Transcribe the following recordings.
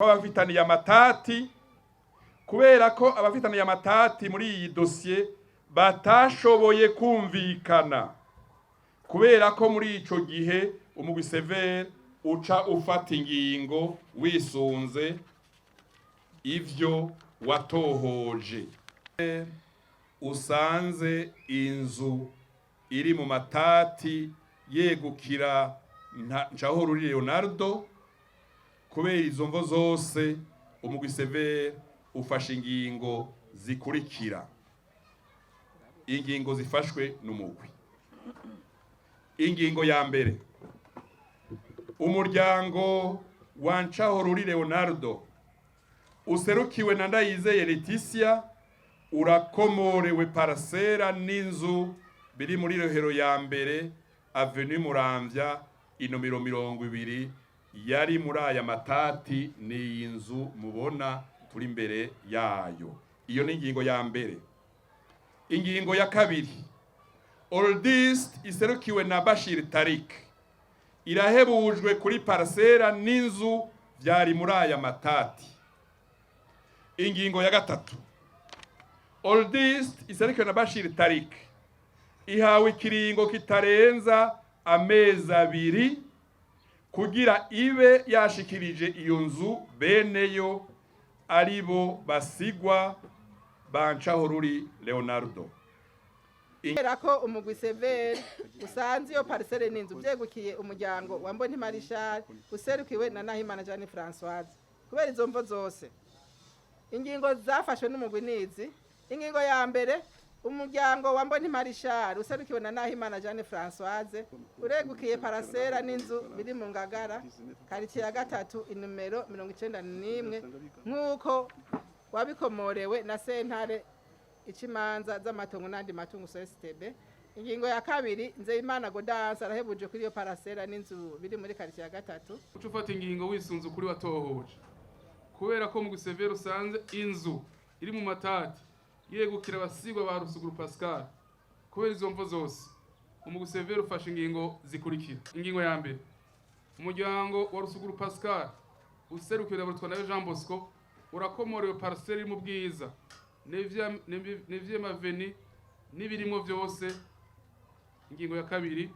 Abafitaniye amatati, kubera ko abafitaniye amatati muri iyi dosiye batashoboye kumvikana, kubera ko muri ico gihe umugwi CVR uca ufata ingingo wisunze ivyo watohoje. Usanze inzu iri mu matati yegukira Ncahoruri Leonardo, kubera izo mvo zose, umugwi CVR ufashe ingingo zikurikira. Ingingo zifashwe n'umugwi: ingingo ya mbere, umuryango wa Ncahoruri Leonardo userukiwe na Ndayizeye Leticia urakomorewe parcelle n'inzu biri muri Rohero ya mbere, avenue Muramvya, inomero 20, yari muri aya matati. Ni iyi nzu mubona turi imbere yayo. Iyo ni ingingo ya mbere. Ingingo ya kabiri, Oldist iserukiwe na Bashir Tarik irahebujwe kuri parcelle n'inzu byari muri aya matati. Ingingo ya gatatu, Oldist iserukiwe na Bashir Tarik ihawe ikiringo kitarenza amezi 2 kugira ibe yashikirije iyo nzu beneyo, aribo basigwa ba Ncahoruri Leonardo. Kubera ko umugwi CVR usanze iyo parcelle n'inzu byegukiye umuryango wa Mbonimpa Richard userukiwe na Nahimana Jeanne Françoise, kubera izo mvo zose, ingingo zafashwe n'umugwi nizi: ingingo ya mbere, umuryango wa Mbonimpa Richard userukiwe na Nahimana Jeanne Françoise uregukiye parcelle n'inzu biri mu Ngagara, quartier ya gatatu, inomero 91, nk'uko wabikomorewe na sentare icimanza z'amatongo n'andi matungo, CSTB. Ingingo ya kabiri, Nzeyimana Godanse arahebuje kuri iyo parcelle n'inzu biri muri quartier ya gatatu. Uca ufata ingingo wisunze ukuri watohoje. Kubera ko mu gusevera usanze inzu iri mu matati yegukira abasigwa ba Rusuguru Pascal, kubera izo mvo zose, umugwi CVR ufashe ingingo zikurikira: ingingo ya mbere, umuryango wa Rusuguru Pascal userukiwe na Barutwanayo Jean Bosco urakomorewe parcelle iri mu Bwiza, neuvième avenue, n'ibirimo byose. Ingingo ya kabiri,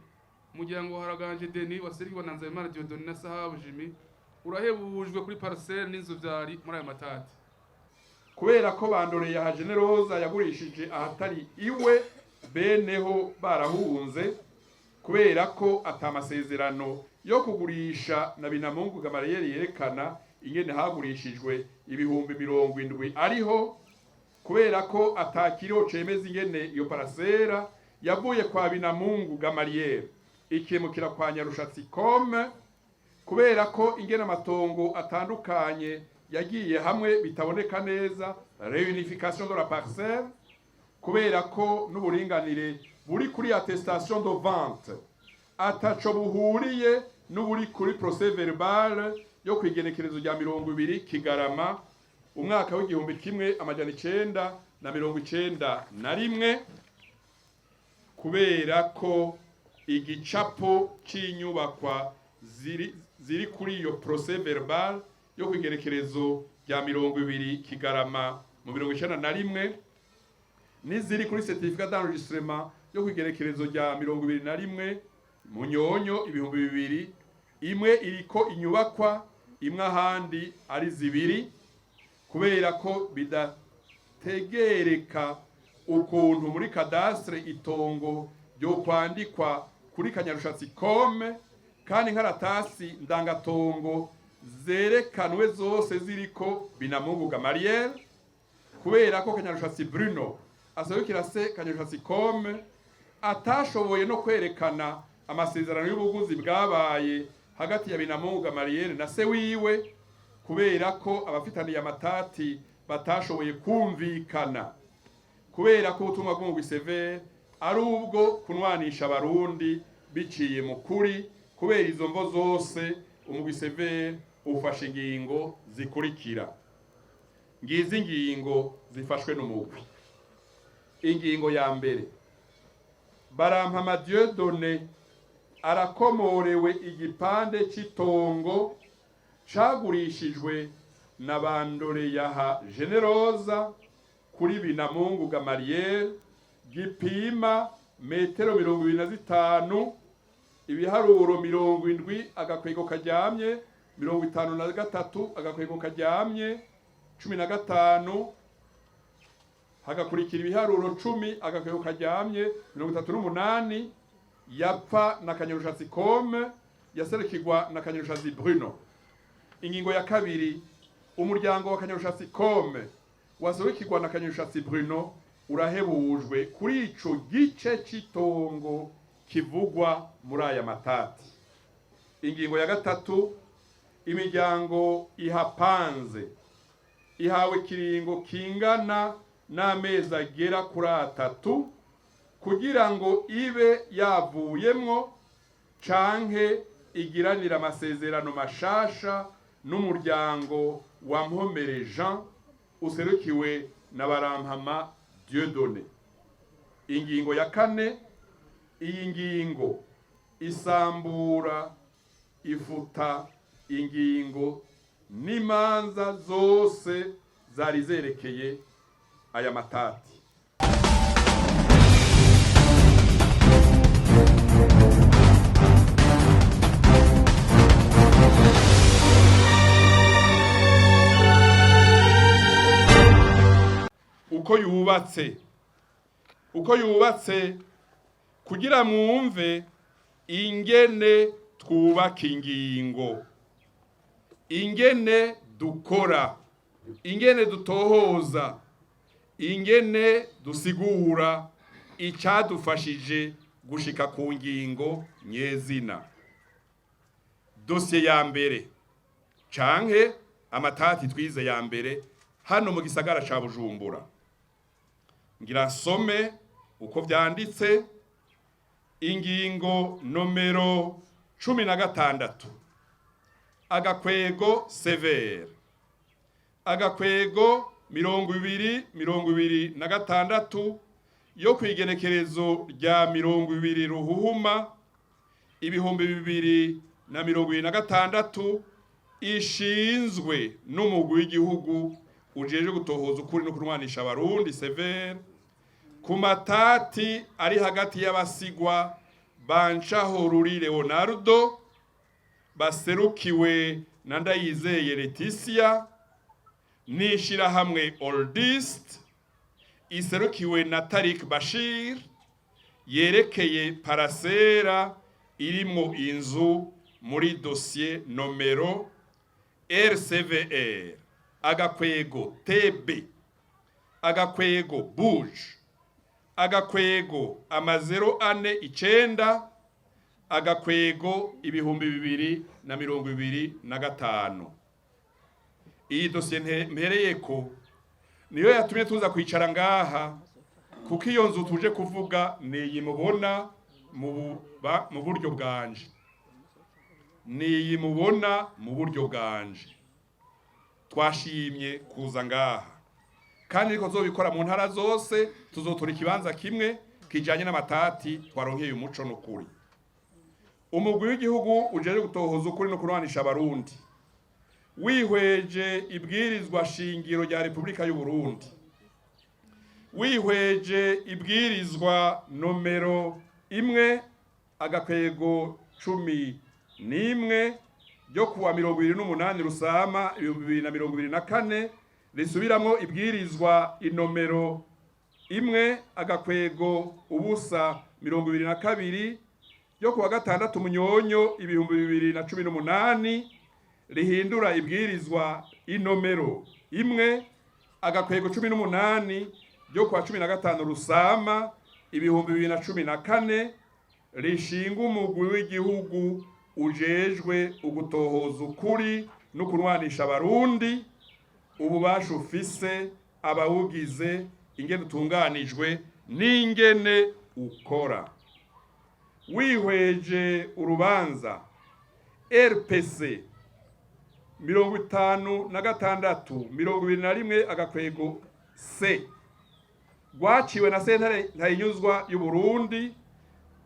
umuryango wa Haraganje Denis waserukiwe na Nzabimana Dieudonné na Sahabu Jimmy urahebujwe kuri parcelle n'inzu vyari muri ayo matati. Kubera ko Bandoreye aha Generoza yagurishije ahatari iwe, beneho barahunze, kubera ko atamasezerano yo kugurisha na Binamungu Gamariyeri yerekana ingene hagurishijwe 70,000 ariho, kubera ko atakiriho cemeza ingene iyo parcelle yavuye kwa Binamungu Gamariyeri ikimukira kwa Nyarushatsi Kome, kubera ko ingene amatongo atandukanye yagiye hamwe bitaboneka neza, réunification de la parcelle, kubera ko n'uburinganire buri kuri attestation de vente ataco buhuriye n'uburi kuri procès verbal yo kwigenekerezo rya 20 Kigarama umwaka w'1991, kubera ko igicapo c'inyubakwa ziri kuri iyo procès verbal yo kwigenekerezo rya 20 Kigarama mu 91 n'iziri kuri certificat d'enregistrement yo kwigenekerezo rya 21 Munyonyo 2000, imwe iriko inyubakwa imwe ahandi ari zibiri, kubera ko bidategereka ukuntu muri cadastre itongo ryo kwandikwa kuri Kanyarushatsi Kome kandi inkaratasi ndangatongo zerekanwe zose ziriko Binamungu Gamariel, kubera ko Kanyarushatsi Bruno aserukira se Kanyarushatsi Kome atashoboye no kwerekana amasezerano y'ubuguzi bwabaye hagati ya Binamungu Gamariel na se wiwe, kubera ko abafitaniye amatati batashoboye kumvikana, kubera ko ubutumwa bw'umugwi CVR ari ubwo kunwanisha Abarundi biciye mu kuri, kubera izo mvo zose, umugwi CVR ufashe ingingo zikurikira. Ngizi ingingo zifashwe n'umugwi: ingingo ya mbere, Barampama Dieudonné arakomorewe igipande c'itongo cagurishijwe na Bandoreyaha Generosa kuri Binamungu Gamariel, gipima metero 25, ibiharuro 70 agakwego karyamye 53 agakwego karyamye 15, hagakurikira ibiharuro 10 agakwego karyamye 38, yapfa na Kanyarushatsi Kome, yaserukirwa na Kanyarushatsi Bruno. Ingingo ya kabiri, umuryango wa Kanyarushatsi Kome waserukirwa na Kanyarushatsi Bruno urahebujwe kuri ico gice c'itongo kivugwa muri aya matati. Ingingo ya gatatu, imiryango ihapanze ihawe kiringo kingana n'amezi agera kuri 3 kugira ngo ibe yavuyemwo canke igiranira amasezerano mashasha n'umuryango wa Mpomere Jean userukiwe na Barampama Dieudonné. Ingingo ya kane, iyi ngingo isambura ifuta ingingo n'imanza zose zari zerekeye aya matati. Uko yubatse, uko yubatse kugira mwumve ingene twubaka ingingo, ingene dukora, ingene dutohoza, ingene dusigura icadufashije gushika ku ngingo nyezina. Dosiye ya mbere canke amatati twize ya mbere hano mu gisagara ca Bujumbura, ngira nsome uko vyanditse. Ingingo nomero 16 agakwego severe agakwego 2026 yo kwigenekerezo rya 20 ruhuhuma 2026, ishinzwe n'umugwi w'igihugu ujeje gutohoza ukuri no kurwanisha abarundi severe ku matati ari hagati y'abasigwa Bancaho Ruri Leonardo baserukiwe na Ndayizeye Leticia n'ishirahamwe Oldist iserukiwe na Tarik Bashir, yerekeye parasera irimwo inzu muri dosiye nomero RCVR agakwego TB agakwego Buj agakwego 049 agakwego 2025. Iyi dosiye mpereyeko niyo yatumye tuza kwicara ngaha, kuko iyo nzu tuje kuvuga niyi mubona mu buryo bwanje, niyi mubona mu buryo bwanje. Twashimye kuza ngaha kandi ariko tuzobikora mu ntara zose, tuzotora ikibanza kimwe kijanye n'amatati twaronkeye umuco n'ukuri. Umugwi w'igihugu ujejwe gutohoza ukuri no kurwanisha abarundi wihweje ibwirizwa shingiro rya Repubulika y'u Burundi, wihweje ibwirizwa nomero 1 agakwego 11 ryo kuwa 28 Rusama 2024, risubiramwo ibwirizwa inomero 1 agakwego 0 22 ryo kuwa 6 Munyonyo 2018, rihindura ibwirizwa inomero 1 agakwego 18 ryo kuwa 15 Rusama 2014, rishinga umugwi w'igihugu ujejwe ugutohoza ukuri no kurwanisha abarundi, ububasha ufise, abawugize, ingene utunganijwe n'ingene ukora. Wihweje urubanza RPC 56 21 agakwego C rwaciwe na sentare ntayinyuzwa y'u Burundi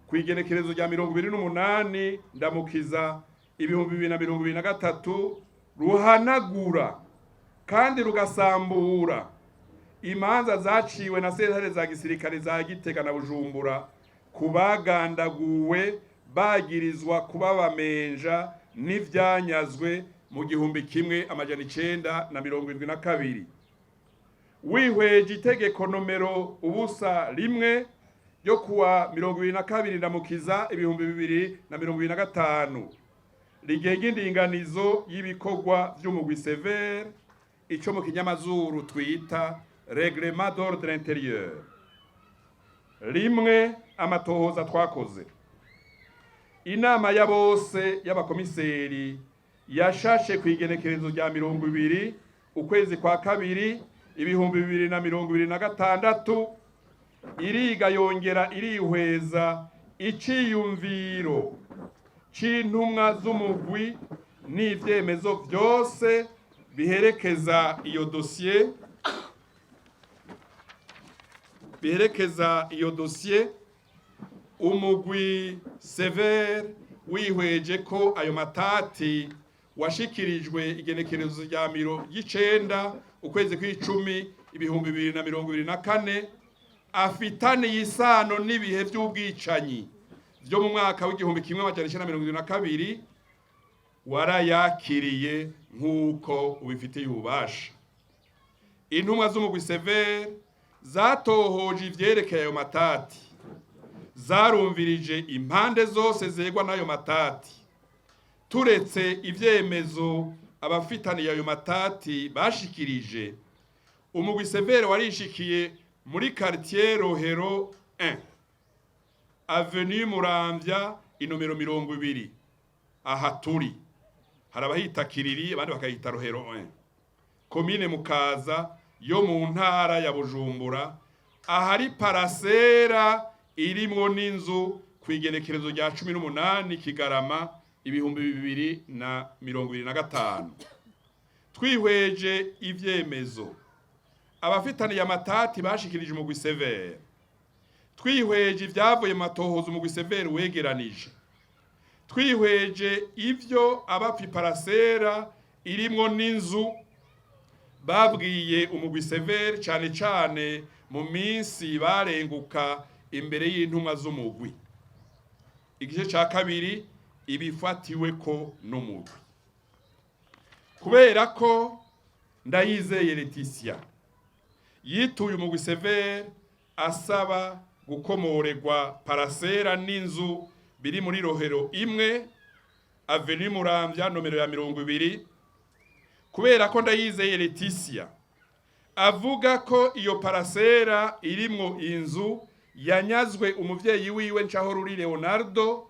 kwigenekerezo rya 28 Ndamukiza 2023, ruhanagura Kandi rugasambura imanza zaciwe na sentare za gisirikare za Gitega na Bujumbura ku bagandaguwe bagirizwa kuba bamenja n'ivyanyazwe mu 1972. Wihweje itegeko nomero 01 ryo kuwa 22 Ndamukiza 2025 rigenga indinganizo y'ibikorwa vy'umugwi CVR, ico mu kinyamazuru twita règlement d'ordre intérieur. 1. Amatohoza twakoze. Inama ya bose y'abakomiseri yashashe ku igenekerezo rya 20 ukwezi kwa kabiri 2026 iriga, yongera irihweza iciyumviro c'intumwa z'umugwi n'ivyemezo vyose biherekeza iyo dosiye. Umugwi CVR wihweje ko ayo matati washikirijwe igenekerezo rya 90 ukwezi kw'icumi 2024 afitaniye isano n'ibihe vy'ubwicanyi vyo mu mwaka w'1972, warayakiriye nk'uko ubifitiye ububasha. Intumwa z'umugwi CVR zatohoje ivyerekeye ayo matati, zarumvirije impande zose zegwa n'ayo matati. Turetse ivyemezo abafitaniye ayo matati bashikirije, umugwi CVR warishikiye muri quartier Rohero 1, avenue Muramvya, inomero 20. Aha turi hari abahita Kiriri, abandi bakahita Rohero 1, komine Mukaza yo mu ntara ya Bujumbura, ahari parasera irimwo n'inzu ku igenekerezo rya 18 Kigarama 2025. Twihweje ivyemezo abafitaniye amatati bashikirije umugwi CVR, twihweje ivyavuye mu matohoza umugwi CVR wegeranije, twihweje ivyo abapfa iparasera irimwo n'inzu babwiye umugwi CVR, cane cane mu minsi barenguka imbere y'intumwa z'umugwi. Igice ca kabiri: ibifatiweko n'umugwi. Kubera ko Ndayizeye Leticia yituye umugwi CVR asaba gukomorerwa parasera n'inzu biri muri Rohero 1, avenue Muramvya, nomero ya 20. Kubera ko Ndayizeye Leticia avuga ko iyo parasera irimwo inzu yanyazwe umuvyeyi wiwe Ncahoruri Leonardo,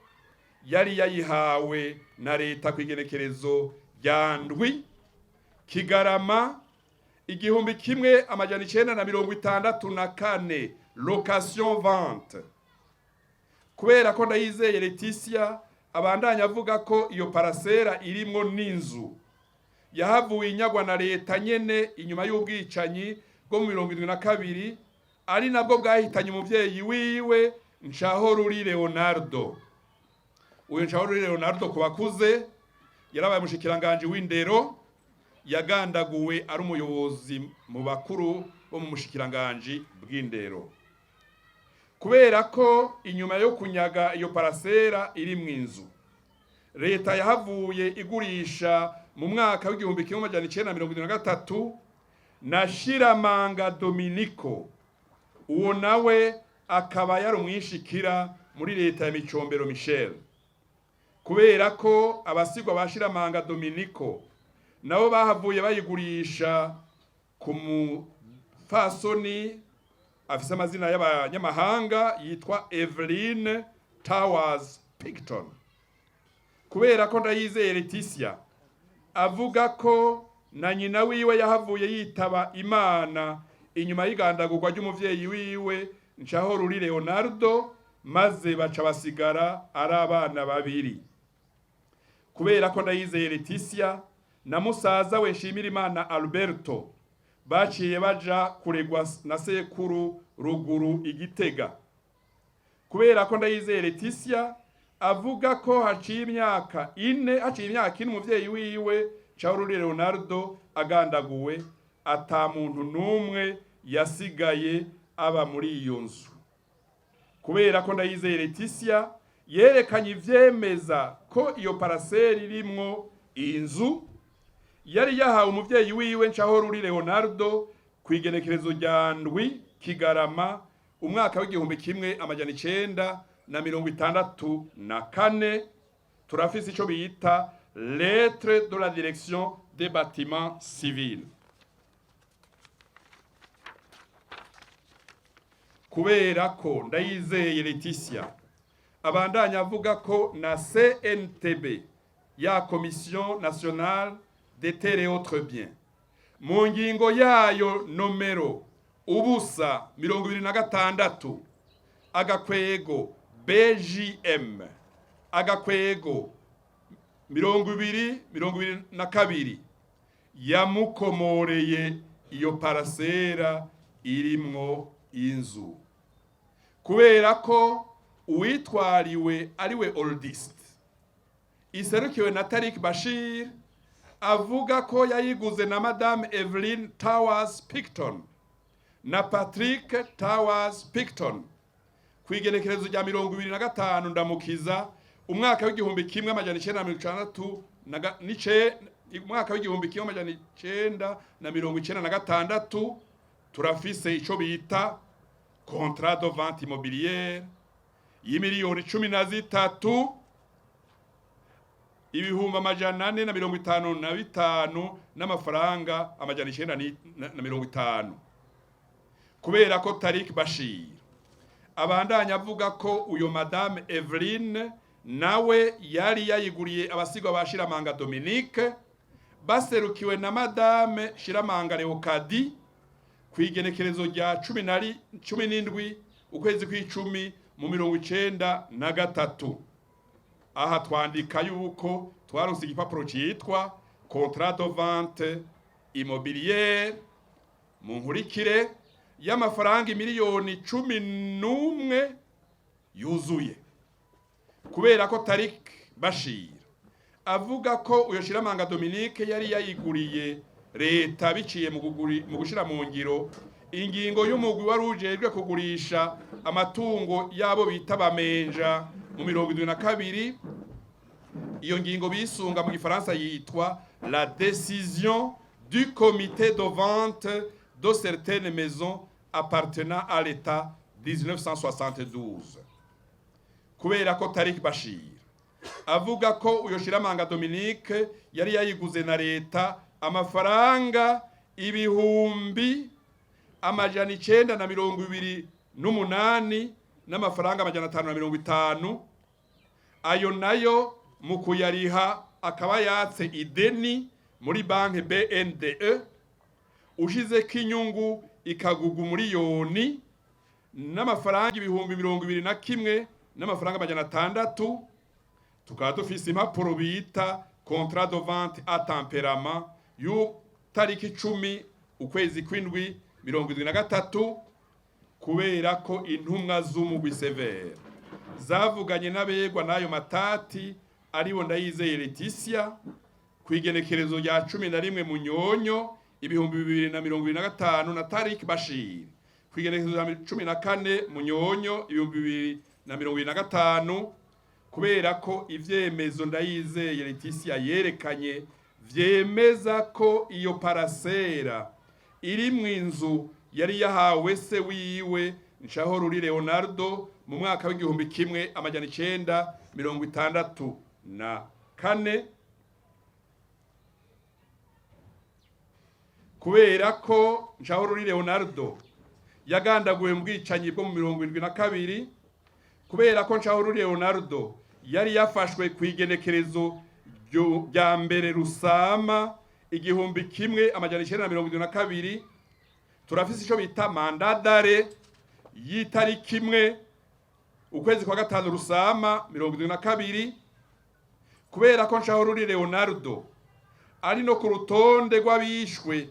yari yayihawe na leta ku igenekerezo rya 7 Kigarama 1964, location vente. Kubera ko Ndayizeye Leticia abandanya avuga ko iyo parasera irimwo n'inzu yahavuye inyagwa na leta nyene inyuma y'ubwicanyi bwo mu 72, ari nabwo bwahitanye umuvyeyi wiwe Ncahoruri Leonardo. Uyu Ncahoruri Leonardo, ku bakuze, yarabaye umushikiranganji w'indero, yagandaguwe ari umuyobozi mu bakuru bo mu mushikiranganji bw'indero. Kubera ko inyuma yo kunyaga iyo parasera iri mu inzu, leta yahavuye igurisha mu mwaka w'1973 na Shiramanga Dominico, uwo nawe akaba yari umwishikira muri leta ya Micombero Michel. Kubera ko abasigwa ba Shiramanga Dominico nabo bahavuye bayigurisha ku mufasoni afise amazina y'abanyamahanga yitwa Eveline Towers Picton. Kubera ko Ndayizeye Leticia avuga ko na nyina wiwe yahavuye yitaba Imana inyuma y'igandagurwa ry'umuvyeyi wiwe Ncahoruri Leonardo, maze baca basigara ari abana babiri. Kubera ko Ndayizeye Leticia na musaza we Nshimirimana Alberto baciye baja kuregwa na sekuru ruguru igitega. Kubera ko Ndayizeye Leticia avuga ko haciye imyaka ine umuvyeyi wiwe Nshahoruri Leonardo agandaguwe ata muntu n'umwe yasigaye aba muri iyo nzu. Kubera ko Ndayizeye Leticia yerekanye ivyemeza ko iyo parcelle irimwo inzu yari yahawe umuvyeyi wiwe Nshahoruri Leonardo ku igenekerezo rya 7 Kigarama umwaka w'1964, turafise ico bita lettre de la direction des bâtiments civils. Kubera ko Ndayizeye Leticia abandanya avuga ko na CNTB ya Commission nationale des terres et autres biens mu ngingo yayo nomero 026 - BJM - 2022 yamukomoreye iyo parcelle irimwo inzu. Kubera ko uwitwariwe ariwe Oldist iserukiwe na Tariq Bashir avuga ko yayiguze na Madame Evelyn Towers Picton na Patrick Towers Picton ku igenekerezo rya 25 Ndamukiza umwaka w'1966 umwaka w'1996, turafise ico bita contrat de vente immobilière y'imiliyoni 13 455 n'amafaranga 950. Kubera ko Tariq Bashir abandanya avuga ko uyo Madame Eveline nawe yari yayiguriye abasigwa ba Shiramanga Dominique baserukiwe na Madame Shiramanga Leokadi ku igenekerezo rya 17 ukwezi kw'icumi mu 93, aha twandika yuko twaronse igipapuro citwa contrat de vente immobilière mu nkurikire y'amafaranga 11 miliyoni yuzuye. Kubera ko Tariq Bashir avuga ko uyo Shiramanga Dominique yari yayiguriye leta biciye mu gushira mu ngiro ingingo y'umugwi wari ujejwe kugurisha amatungo yabo bita bamenja mu 72, iyo ngingo bisunga mu gifaransa yitwa la décision du comité de vente de certaines maisons appartenant à l'État 1972. Kubera ko Tariq Bashir avuga ko uyo Shiramanga Dominique yari yayiguze na leta amafaranga 928 n'amafaranga 550, ayo nayo mu kuyariha akaba yatse ideni muri banki BNDE ushizeko inyungu ikaguga 1 miliyoni n'amafaranga 21,600, tukaba dufise impapuro bita contrat de vente à tempérament y'utariki 10 ukwezi kw'indwi 73. Kubera ko intumwa z'umugwi CVR zavuganye n'abegwa n'ayo matati aribo Ndayizeye Leticia ku igenekerezo rya 11 Munyonyo 2025 na Tariq Bashir ku igenekerezo rya 14 Munyonyo 2025, kubera ko ivyemezo Ndayizeye Leticia yerekanye vyemeza ko iyo parcelle iri mu inzu yari yahawe se wiwe Nshahoruri Leonardo mu mwaka w'1964. Kubera ko Nshahoruri Leonardo yagandaguwe mu bwicanyi bwo mu 72, kubera ko Nshahoruri Leonardo yari yafashwe ku igenekerezo rya 1 Rusama 1972, turafise ico bita mandat d'arrêt y'itariki 1 ukwezi kwa gatanu Rusama 72. Kubera ko Nshahoruri Leonardo ari no ku rutonde rw'abishwe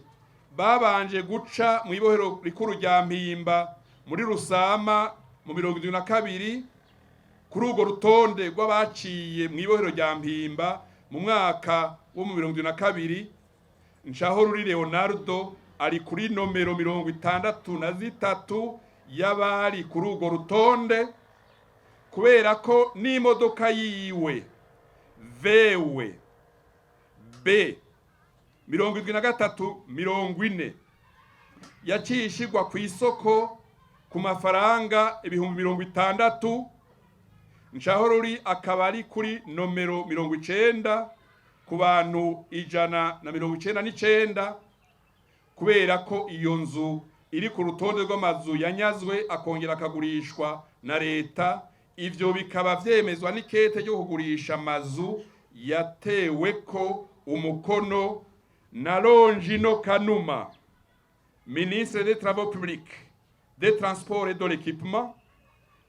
babanje guca mu ibohero rikuru rya Mpimba muri Rusama mu 72, kuri urwo rutonde rw'abaciye mu ibohero rya Mpimba mu mwaka wo mu 72, Nshahoruri Leonardo ari kuri nomero 63 y'abari kuri urwo rutonde, kubera ko n'imodoka yiwe VW B 7340 yaciye ishigwa ku isoko ku mafaranga 60,000, Nshahoruri akaba ari kuri nomero 90 ku bantu 199, kubera ko iyo nzu iri ku rutonde rw'amazu yanyazwe akongera akagurishwa na leta. Ivyo bikaba vyemezwa n'ikete ryo kugurisha amazu yatewe ko umukono na Longino Kanuma, ministre des Travaux publics, des Transports et de l'Équipement,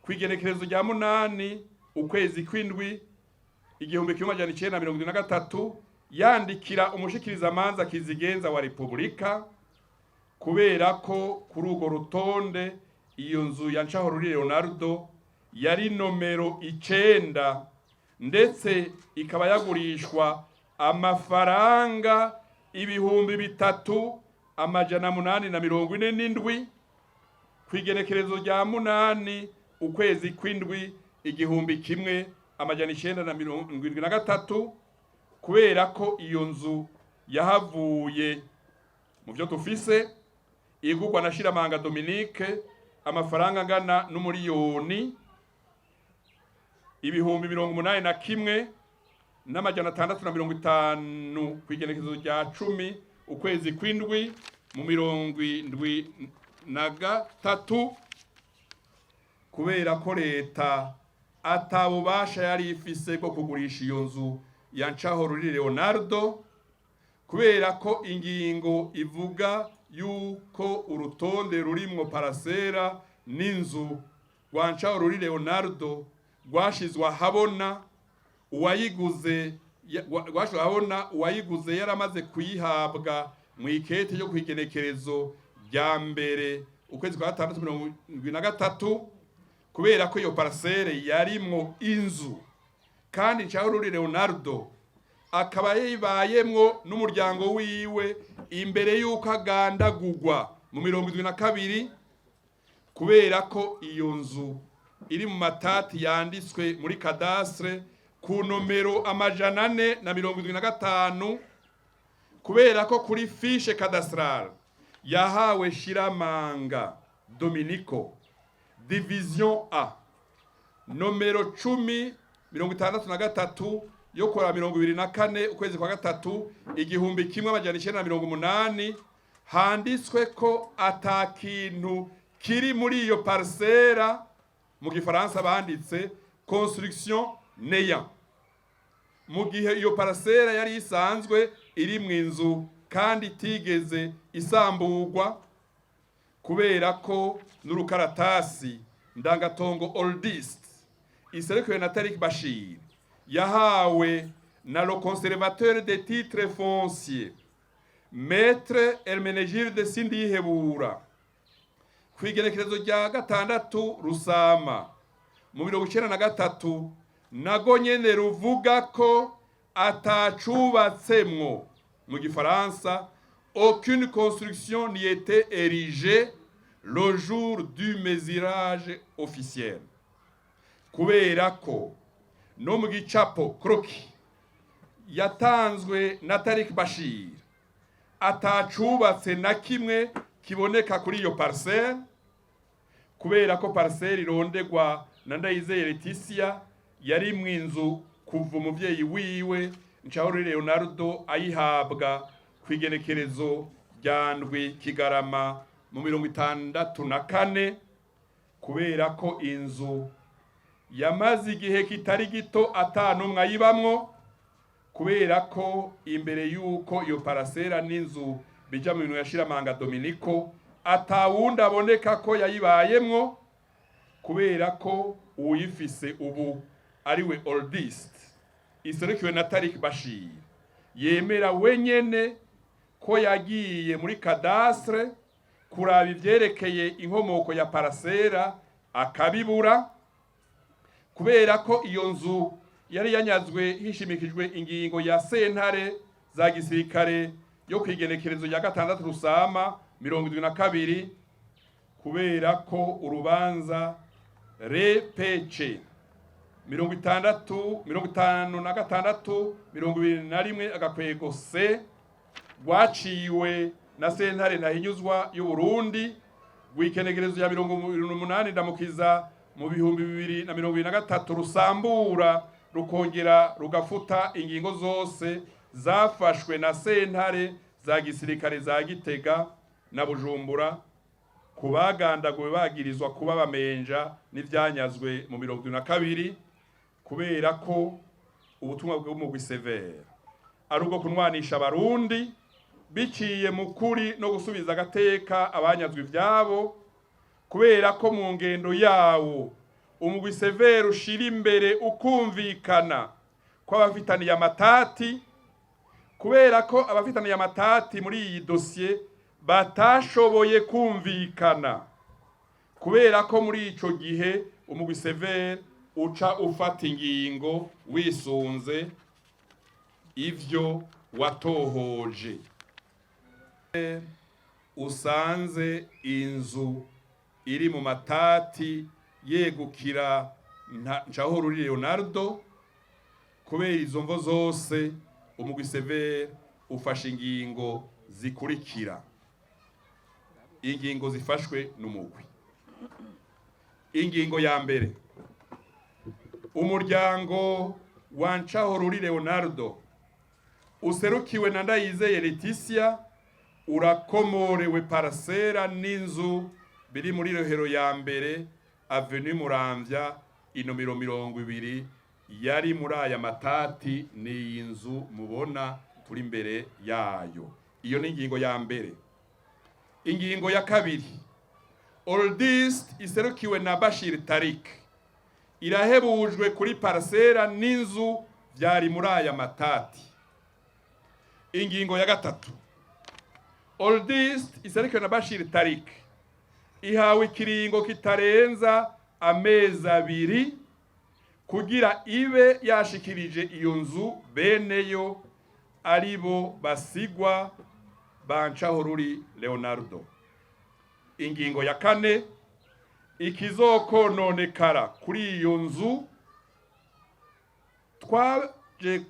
kw'igenekerezo rya 8 ukwezi kw'indwi 1973, yandikira umushikirizamanza kizigenza wa Repubulika, kubera ko kuri urwo rutonde iyo nzu ya Nshahoruri Leonardo yari nomero 9, ndetse ikaba yagurishwa amafaranga 3847 kw'igenekerezo rya 8 ukwezi kw'indwi 1973, kubera ko iyo nzu yahavuye mu byo tufise igurwa na Shiramanga Dominique amafaranga angana n'1,081,650 kw'igenekerezo rya 10 ukwezi kw'indwi mu 73, kubera ko leta atabubasha yari ifise bwo kugurisha iyo nzu ya Nshahoruri Leonardo, kubera ko ingingo ivuga yuko urutonde rurimwo parasera n'inzu rwa Nshahoruri Leonardo rwashizwe ahabona uwayiguze, rwashizwe ahabona uwayiguze yaramaze kuyihabwa mu ikete ryo kw'igenekerezo rya 1 ukwezi kwa gatandatu 73, kubera ko iyo parcelle yarimwo inzu kandi Nshahoruri Leonardo akaba yibayemwo n'umuryango wiwe imbere y'uko agandagurwa mu 72, kubera ko iyo nzu iri mu matati yanditswe muri cadastre ku nomero 475, kubera ko kuri fiche cadastrale yahawe Shiramanga Dominico, division A, nomero 1063 yo kuwa 24 ukwezi kwa gatatu 1980, handitswe ko ata kintu kiri muri iyo parcelle, mu gifaransa banditse "construction néant", mu gihe iyo parcelle yari isanzwe iri mu inzu kandi itigeze isamburwa, kubera ko n'urukaratasi ndangatongo oldist iserukiwe na Tarik Bashir yahawe na le conservateur des titres fonciers, Maître Hermenegilde Sindihebura, kw'igenekerezo rya 6 Rusama mu 93, nago nyene ruvuga ko atacubatsemwo, mu gifaransa "aucune construction n'y était érigée le jour du mesurage officiel", kubera ko no mu gicapo croquis yatanzwe na Tarik Bashir atacubatse na kimwe kiboneka kuri iyo parcelle, kubera ko parcelle irondegwa na Ndayizeye Leticia yari mu inzu kuva umuvyeyi wiwe Nshahuri Leonardo ayihabwa ku igenekerezo rya 7 Kigarama mu 64, kubera ko inzu yamaze igihe kitari gito atanumwe ayibamwo, kubera ko imbere y'uko iyo parasera n'inzu bija mu bintu ya Shiramanga Dominico atawundi aboneka ko yayibayemwo, kubera ko uwuyifise ubu ariwe oldist iserukiwe na Tarik Bashir yemera wenyene ko yagiye muri cadastre kuraba ivyerekeye inkomoko ya parasera akabibura, kubera ko iyo nzu yari yanyazwe hishimikijwe ingingo ya sentare. za gisirikare yo kwigenekerezo rya 6 Rusama 72, kubera ko urubanza RPC 60 56 21 agakwego C rwaciwe na sentare ntahinyuzwa y'u Burundi rw'ikenekerezo ya 28 Ndamukiza mu 2023 rusambura rukongera rugafuta ingingo zose zafashwe na sentare za gisirikare za Gitega na Bujumbura ku bagandaguwe bagirizwa kuba bamenja n'ivyanyazwe mu 72, kubera ko ubutumwa bw'umugwi CVR ari ubwo kunwanisha abarundi biciye mu kuri no gusubiza agateka abanyazwe ivyabo, kubera ko mu ngendo yawo umugwi CVR ushira imbere ukumvikana kw'abafitaniye amatati, kubera ko abafitaniye amatati muri iyi dosiye batashoboye kumvikana, kubera ko muri ico gihe umugwi CVR uca ufata ingingo wisunze ivyo watohoje. Usanze inzu iri mu matati yegukira Ncahoruri Leonardo, kubera izo mvo zose umugwi CVR ufashe ingingo zikurikira. Ingingo zifashwe n'umugwi: ingingo ya mbere, umuryango wa Ncahoruri Leonardo userukiwe na Ndayizeye Leticia urakomorewe parasera n'inzu biri muri Rohero ya mbere, Avenue Muramvya, inomero 20, yari muri aya matati. Ni iyi nzu mubona turi imbere yayo. Iyo ni ingingo ya mbere. Ingingo ya kabiri, Oldist iserukiwe na Bashir Tarik irahebujwe kuri parasera n'inzu byari muri aya matati. Ingingo ya gatatu, Oldist iserukiwe na Bashir Tarik ihawe ikiringo kitarenza amezi 2 kugira ibe yashikirije iyo nzu beneyo, aribo basigwa ba Ncahoruri Leonardo. Ingingo ya kane, ikizokononekara kuri iyo nzu twaje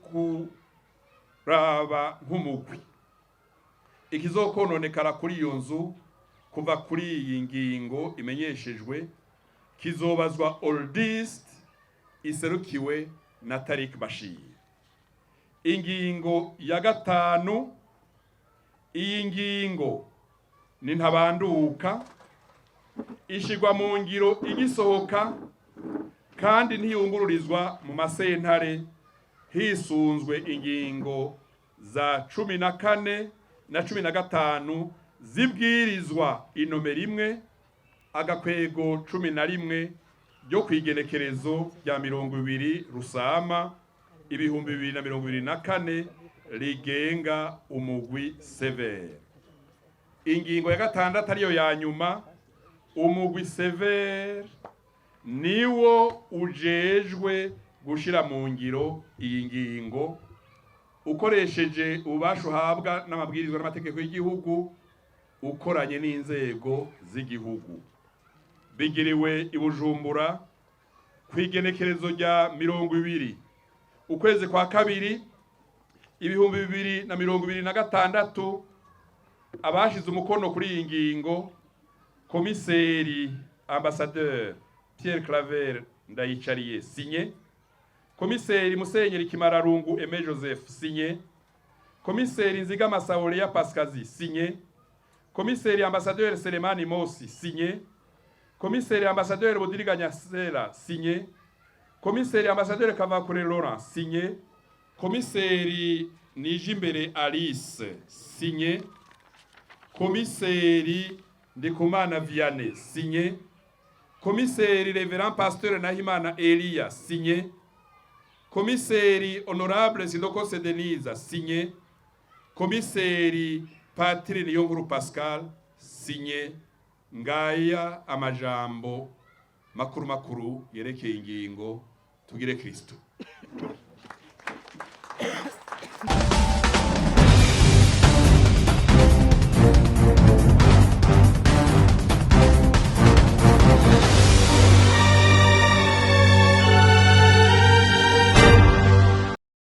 kuraba nk'umugwi, ikizokononekara kuri iyo nzu kuva kuri iyi ngingo imenyeshejwe kizobazwa Oldist iserukiwe na Tarik Bashir. Ingingo ya gatanu, iyi ngingo ni ntabanduka, ishigwa mu ngiro igisohoka kandi ntiyungururizwa mu masentare, hisunzwe ingingo za 14 na 15 zibwirizwa inomero 1-11 ryo kwigenekerezo rya 20 Rusama 2024 rigenga umugwi CVR. Ingingo ya gatandatu ariyo ya nyuma, umugwi CVR niwo ujejwe gushira mu ngiro iyi ngingo ukoresheje ububasha uhabwa n'amabwirizwa n'amategeko y'igihugu, ukoranye n'inzego z'igihugu. Bigiriwe i Bujumbura ku igenekerezo rya 20 ukwezi kwa kabiri 2026. Abashize umukono kuri iyi ngingo: komiseri ambassadeur Pierre Claver Ndayicariye, signé; komiseri Musenyeri Kimararungu Aimé Joseph, signé; komiseri Nziga Masaoleya Pascazi, signé; komiseri ambassadeur Selemani Mosi, signé; komiseri ambassadeur Budiriganya Sera, signé; komiseri ambassadeur Kavakure Laurent, signé; komiseri Nijimbere Alice, signé; komiseri Ndikumana Vianney, signé; komiseri Reverend Pasteur Nahimana Elia, signé; komiseri Honorable Sindokose Denise, signé; komiseri Patri Niyonkuru Pascal, signé. Ngaya amajambo makuru makuru yerekeye ingingo. Tugire Kristo.